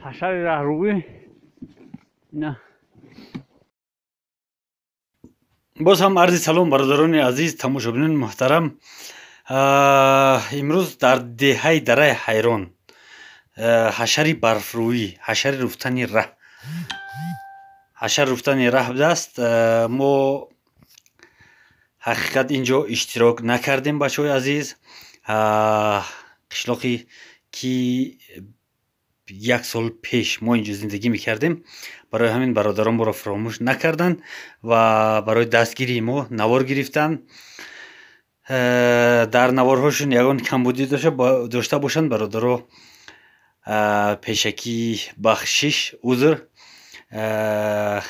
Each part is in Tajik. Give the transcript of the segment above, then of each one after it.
Ҳашари раҳрӯӣ ина. Боз ҳам арзи салом, бародарони азиз, тамошобинони муҳтарам. Имрӯз дар деҳаи Дараи Ҳайрон ҳашари барфрӯӣ, ҳашари руфтани раҳ, ҳашари руфтани раҳ будааст. Мо ҳақиқат инҷо иштирок накардем, бачаҳои азиз. Қишлоқи ки як сол пеш мо инҷо зиндагӣ мекардем, барои ҳамин бародарон моро фаромӯш накарданд ва барои дастгирии мо навор гирифтанд. Дар наворҳошон ягон камбудӣ дошта бошанд, бародаро, пешакӣ бахшиш, узр.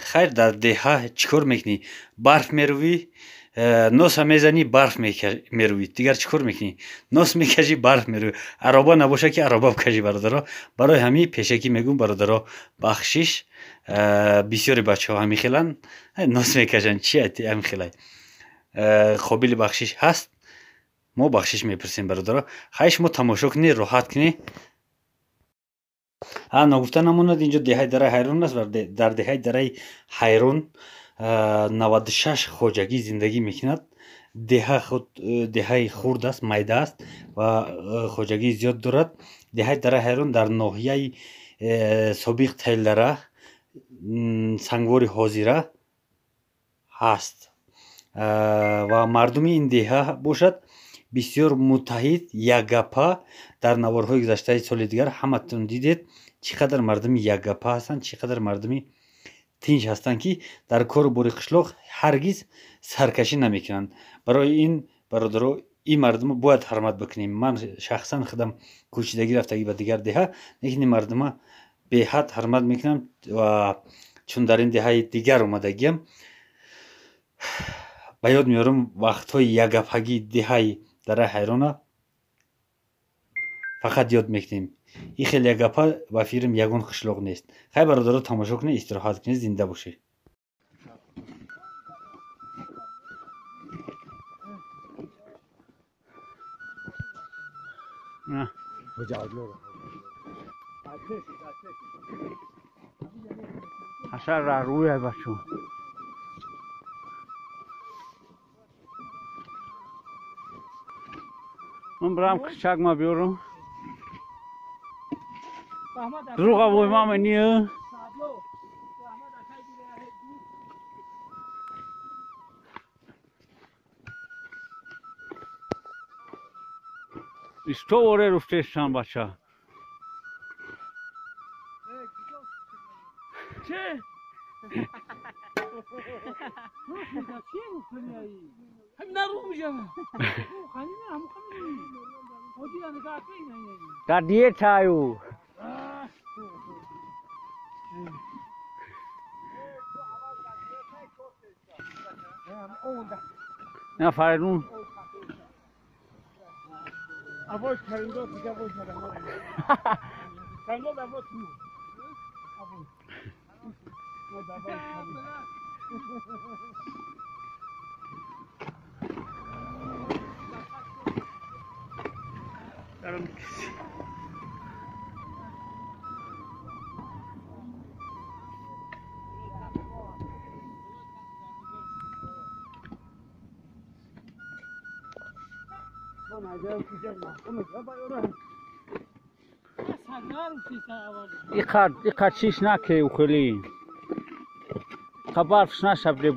Хайр, дар деҳа чӣ кор мекунӣ? Барф мерӯӣ, носа мезанӣ, барф мерӯӣ. Дигар чӣ кор мекунӣ? Нос мекашӣ, барф мерӯӣ. Ароба набошад, ки ароба бикашӣ, бародаро. Барои ҳамин пешакӣ мегӯм, бародаро, бахшиш. Бисёри бачаҳо ҳамин хеланд, нос мекашанд. Чи ҳамин хелай? Қобили бахшиш ҳаст, мо бахшиш мепурсем, бародаро. Хайр, шумо тамошо кунед, роҳат кунед. Ногуфта намонад, инҷо деҳаи Дараи Ҳайрон аст ва дар деҳаи Дараи Ҳайрон 96 хоҷагӣ зиндагӣ мекунад. Деҳа худ деҳаи хурд аст, майда аст ва хоҷагии зиёд дорад. Деҳаи Дараи Ҳайрон дар ноҳияи собиқ Тайлдара, Сангвори ҳозира ҳаст ва мардуми ин деҳа бошад бисёр муттаҳид, якгапа. Дар наворҳои гузаштаи соли дигар ҳаматон дидед, чӣ қадар мардуми якгапа ҳастанд, чӣ қадар мардуми тинҷ ҳастанд, ки дар кору бори қишлоқ ҳаргиз саркашӣ намекунанд. Барои ин, бародаро, ин мардумо бояд ҳурмат бикунем. Ман шахсан худам кӯчидагӣ рафтагӣ ба дигар деҳа, лекин ин мардума беҳад ҳурмат мекунам ва чун дар ин деҳаи дигар омадагиам, ба ёд меорам вақтҳои якгапагии деҳаи Дараи Ҳайрона, фақат ёд мекунем. Ин хеле якгапа ба фирм ягон қишлоқ нест. Хайр, бародаро, тамошо кунед, истироҳат кунед, зинда бошед. Ҳашар раҳрӯя, бачо. Ман брам кичак ма биёрам. Друга вой мама не. Исто оре руфтешан, бача. Чӣ? Дар диетаю. На Фаридун. Иқар чиш наке ухели. Хабарфш нашабде.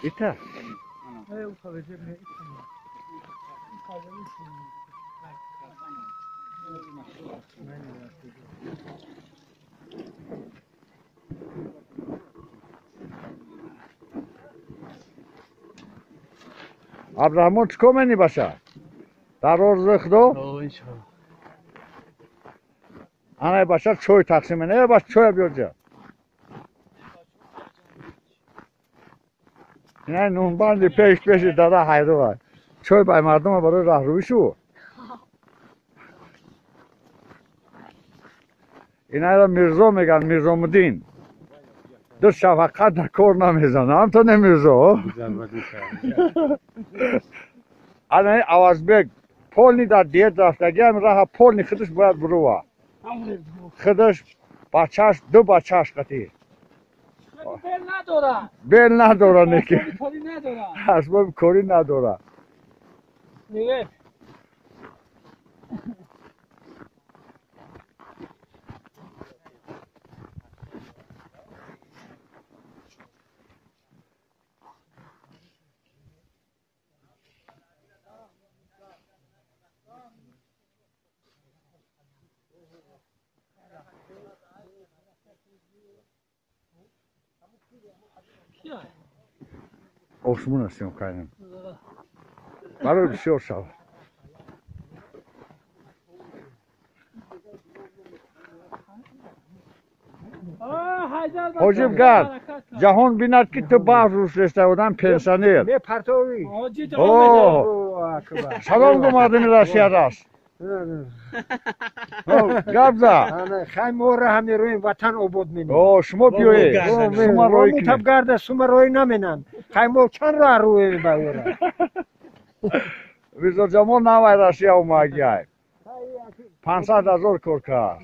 Ита? Абдурахмон, чӣ кор менӣ, баша? Дар орзуи худо? Ана, баша, чой тақсим мене. Э, баш, чоя биёрҷа. Ина нунбанди пеш пеши Дара Ҳайрова. Чой бай мардума барои раҳрӯӣ шу. Инайро Мирзо меган, Мирзомуддин. Ду шафақат дар кор намезана. Ҳам то не, Мирзо? Ана Авазбек полни дар диет рафтагиам раҳа полни худаш бояд бурува. Худаш бачаш ду бачаш қатӣ. Бел надора. Бел надора неки. Кори надора. Асбоби корӣ надора. Нигоҳ. Осмон ҳастем кайнем. Барои бисёр шавад. Ҳоҷиб гард, ҷаҳон бинад ки ту баҳр рӯшеста одам пенсионер. Салом гу мардуми Россия раст. Гап за. Хай мо раҳ мероем, ватан обод менем. Шумо биёед. Шумо рой кунед. Мутаб гарда сума рой наменанд. Хай мо чанд роҳ рӯем ба ӯра. Мирзоҷамол навай Россия омагиай. 500 000 кор кард.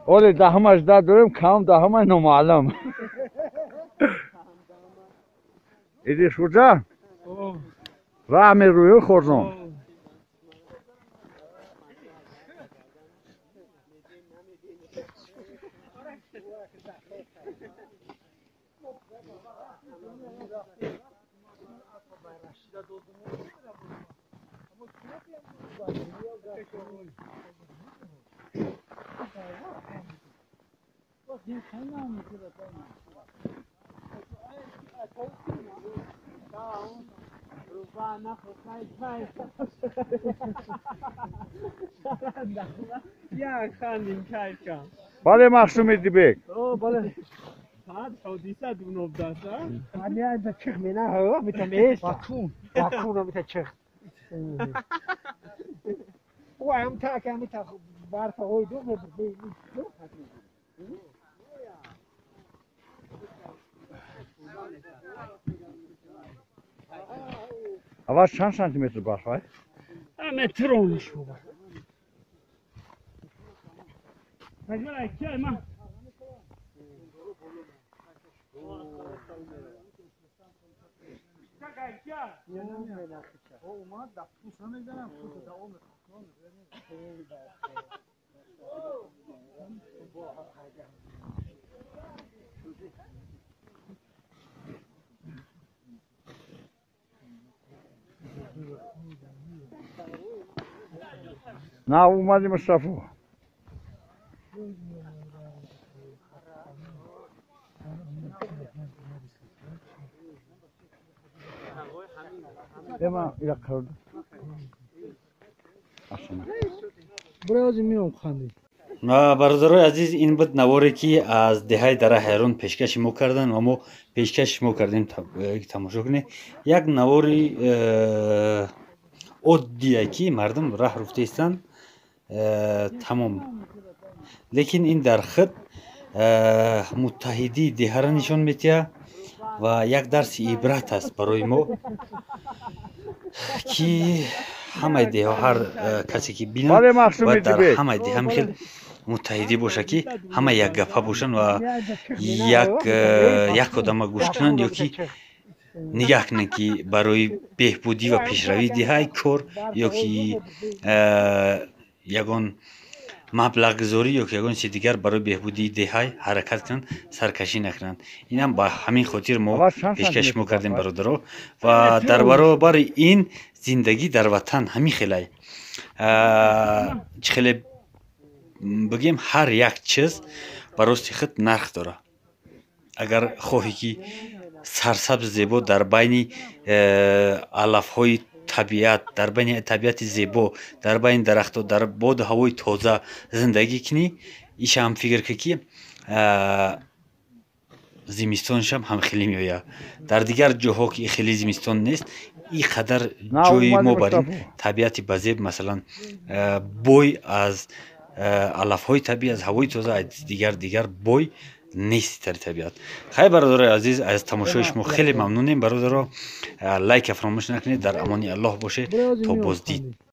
Оле даҳамаш да дорем, кам даҳамаш номаълум. Иди шуҷа? Раҳ мерӯю хорзон. Бале Махсуми Дибек. Аваз чанд сантиметр барф ай? Метрониш бобо. На омади Мустафо. Ема ира қарор. Бародарои азиз, ин буд наворе ки аз деҳаи Дара Ҳайрон пешкаши мо карданд ва мо пешкаши мо кардем, тамошо кунед. Як навори оддие ки мардум раҳ руфта истанд, тамом. Лекин ин дар худ муттаҳидии деҳаро нишон медиҳад ва як дарси ибрат аст барои мо, ки ҳамаи деҳа, ҳар касе ки бинад, бояд дар ҳамаи деҳа хел муттаҳидӣ бошад, ки ҳама якгапа бошанд ва як одама гӯш кунанд ё ки нигаҳ кунанд, ки барои беҳбудӣ ва пешравии деҳаи кор ё ки ягон маблағгузорӣ ё ки ягон чизи дигар барои беҳбудии деҳай ҳаракат кунанд, саркашӣ накунанд. Инам ба ҳамин хотир мо пешкаши мо кардем, бародаро. Ва дар баробари ин зиндагӣ дар ватан ҳамин хелай. Чӣ хеле бигем, ҳар як чиз ба рости худ нарх дорад. Агар хоҳӣ ки сарсабз зебо дар байни алафҳои табиат, дар байни табиати зебо, дар байни дарахтҳо, дар боду ҳавои тоза зиндагӣ кунӣ, ишам фикр кун ки зимистоншам ҳам хеле меояд. Дар дигар ҷоҳо ки хеле зимистон нест, ин қадар ҷои мо бар ин табиати базеб, масалан, бой аз Алафҳои табиӣ, аз ҳавои тоза, аз дигар дигар бой нест дар табиат. Хай, бародарои азиз, аз тамошои шумо хеле мамнунем. Бародаро, лайка фаромӯш накунед. Дар амони Аллоҳ бошед, то боздид.